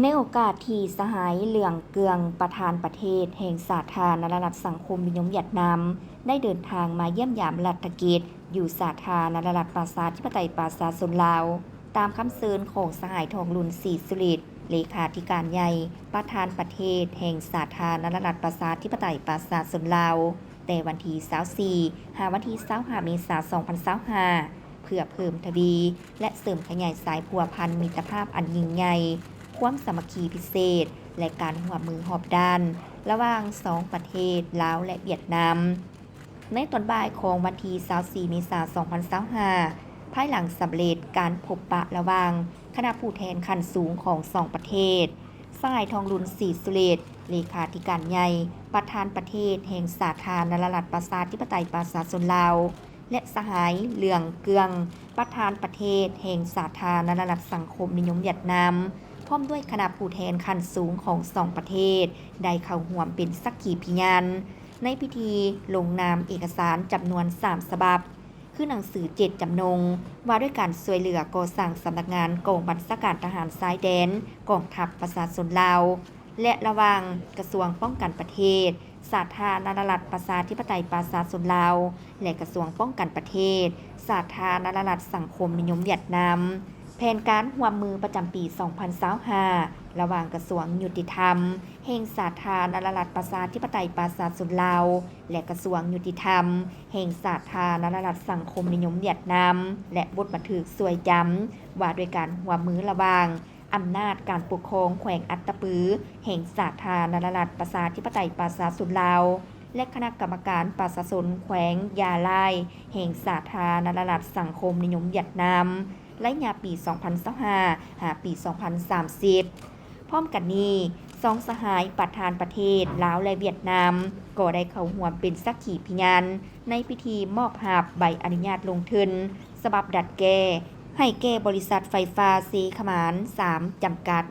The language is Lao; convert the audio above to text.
ໃນໂອກາດທີ່ສະຫາຍ ເຫຼືອງ ເກືອງ ປະທານປະເທດແຫ່ງສາທາລະນະລັດສັງຄົມນິຍົມຫວຽດນາມ ໄດ້ເດີນທາງມາຢ້ຽມຢາມລັດຖະກິດ ຢູ່ສາທາລະນະລັດປະຊາທິປະໄຕປະຊາຊົນລາວ ຕາມຄຳເຊີນຂອງສະຫາຍ ທອງລຸນ ສີສຸລິດ ເລຂາທິການໃຫຍ່ ປະທານປະເທດແຫ່ງສາທາລະນະລັດປະຊາທິປະໄຕປະຊາຊົນລາວ ແຕ່ວັນທີຊາວສີ່ ຫາວັນທີຊາວຫ້າ ເມສາ ສອງພັນຊາວຫ້າ ເພື່ອເພີ່ມທະວີ ແລະ ເສີມຂະຫຍາຍສາຍພົວພັນມິດຕະພາບອັນຍິ່ງໃຫຍ່, ຄວາມສາມັກຄີພິເສດ ແລະ ການຮ່ວມມືຮອບດ້ານ ລະຫວ່າງສອງປະເທດ ລາວ ແລະ ຫວຽດນາມ. ໃນຕອນບ່າຍຂອງວັນທີຊາວສີ່ ເມສາ ສອງພັນຊາວຫ້າ ພາຍຫຼັງສຳເລັດການພົບປະລະຫວ່າງຄະນະຜູ້ແທນຂັ້ນສູງຂອງສອງປະເທດ, ສະຫາຍ ທອງລຸນ ສີສຸລິດ ເລຂາທິການໃຫຍ່ ປະທານປະເທດແຫ່ງສາທາລະນະລັດປະຊາທິປະໄຕປະຊາຊົນລາວ ແລະ ສະຫາຍ ເຫຼືອງ ເກືອງ ປະທານປະເທດແຫ່ງສາທາລະນະລັດສັງຄົມນິຍົມຫວຽດນາມ ພ້ອມດ້ວຍຄະນະຜູ້ແທນຂັ້ນສູງຂອງສອງປະເທດ ໄດ້ເຂົ້າຮ່ວມເປັນສັກຂີພະຍານ ໃນພິທີລົງນາມເອກະສານຈຳນວນສາມສະບັບ ຄືໜັງສືເຈດຈຳນົງ ວ່າດ້ວຍການຊ່ວຍເຫຼືອກໍ່ສ້າງສຳນັກງານກອງບັນຊາການທະຫານຊາຍແດນ ກອງທັບປະຊາຊົນລາວ ແລະ ລະຫວ່າງກະຊວງປ້ອງກັນປະເທດ ສາທາລະນະລັດປະຊາທິປະໄຕປະຊາຊົນລາວ ແລະ ກະຊວງປ້ອງກັນປະເທດ ສາທາລະນະລັດສັງຄົມນິຍົມຫວຽດນາມ, ແຜນການຮ່ວມມືປະຈຳປີສອງພັນຊາວຫ້າ ລະຫວ່າງກະຊວງຍຸຕິທຳແຫ່ງສາທາລະນະລັດປະຊາທິປະໄຕປະຊາຊົນລາວ ແລະ ກະຊວງຍຸຕິທຳແຫ່ງສາທາລະນະລັດສັງຄົມນິຍົມຫວຽດນາມ ແລະ ບົດບັນທຶກຊ່ວຍຈຳ ວ່າດ້ວຍການຮ່ວມມືລະຫວ່າງ ອຳນາດການປົກຄອງແຂວງອັດຕະປື ແຫ່ງສາທາລະນະລັດປະຊາທິປະໄຕປະຊາຊົນລາວ ແລະ ຄະນະກຳມະການປະຊາຊົນແຂວງຢາລາຍ ແຫ່ງສາທາລະນະລັດສັງຄົມນິຍົມຫວຽດນາມ ໄລຍະປີສອງພັນຊາວຫ້າ ຫາປີສອງພັນສາມສິບ. ພ້ອມກັນນີ້, ສອງສະຫາຍປະທານປະເທດລາວ ແລະ ຫວຽດນາມ ກໍໄດ້ເຂົ້າຮ່ວມເປັນສັກຂີພະຍານໃນພິທີມອບຮັບໃບອະນຸຍາດລົງທຶນ ສະບັບດັດແກ້ ໃຫ້ແກ່ບໍລິສັດໄຟຟ້າເຊຂະໝານສາມ ຈຳກັດ